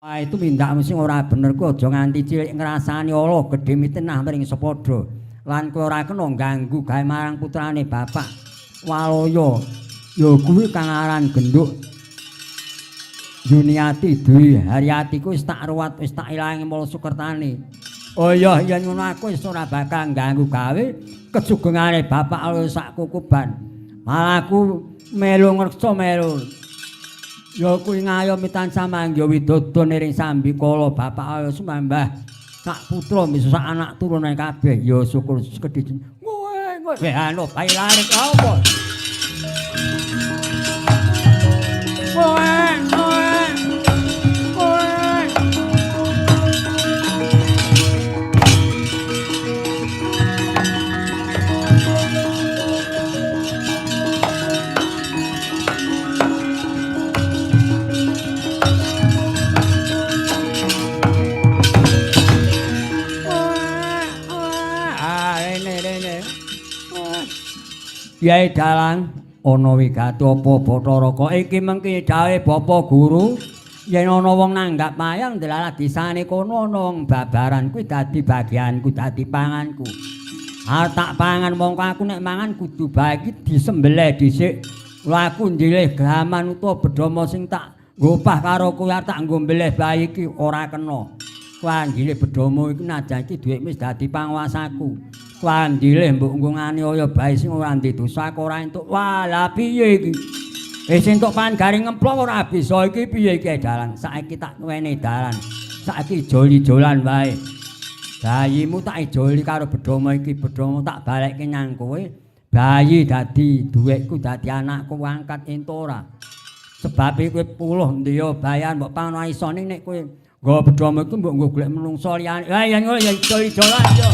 Wah, itu mindakmu sing ora bener ku aja nganti cilik ngrasani ala gedhe mitenah mring sepadha. Lan kowe ora kena ganggu gawe marang putrane bapak Waloyo. Ya kuwi kang aran genduk Yuniati Dwi Haryati ku wis tak ruwat, wis tak ilangi mula sukertane. Oh iya, yen ngono aku wis ora bakal ganggu gawe kesugengane bapak Waloyo sak kukuban. Malah aku melu ngreksa melu. Ya kuwi ngayomi tansah mangga widodo niring sambikala bapak ayo sumambah sak putra miso sak anak turune kabeh ya syukur sekedhi. Ngoe ngoe anu bayi larik apa? Ngoe ngoe ngoe. Kyai Dalang ana wigati apa Bathara kok iki mengki dawuhe Bapak Guru yen ana wong nanggap wayang delalah desane kono ana wong babaran kuwi dadi bagianku dadi panganku. Arep tak pangan mongko aku nek mangan kudu bae iki disembelih dhisik. Lha aku ndilih gaman utawa bedama sing tak ngopah karo kowe arep tak nggo mbelih bae iki ora kena. Kuwi ndilih bedama iki najan iki dhuwit wis dadi panguwasaku. Kuwi mbok nggo nganiaya bae sing ora ndek dosa aku ora entuk. Wah, lha piye iki? Wis entuk pangan garing ngemplok ora bisa iki piye iki dalan. Saiki tak wene dalan. Saiki joli-jolan wae. Bayimu tak ijoli karo bedama iki, bedama tak balekke nyang kowe. Bayi dadi duwekku, dadi anakku angkat entuk ora. Sebab kowe puluh ndiya bayan mbok pangan isone nek kowe nggo bedama iku mbok nggo golek menungso liyane. Lah yen ngono ya ijol-ijolan ya.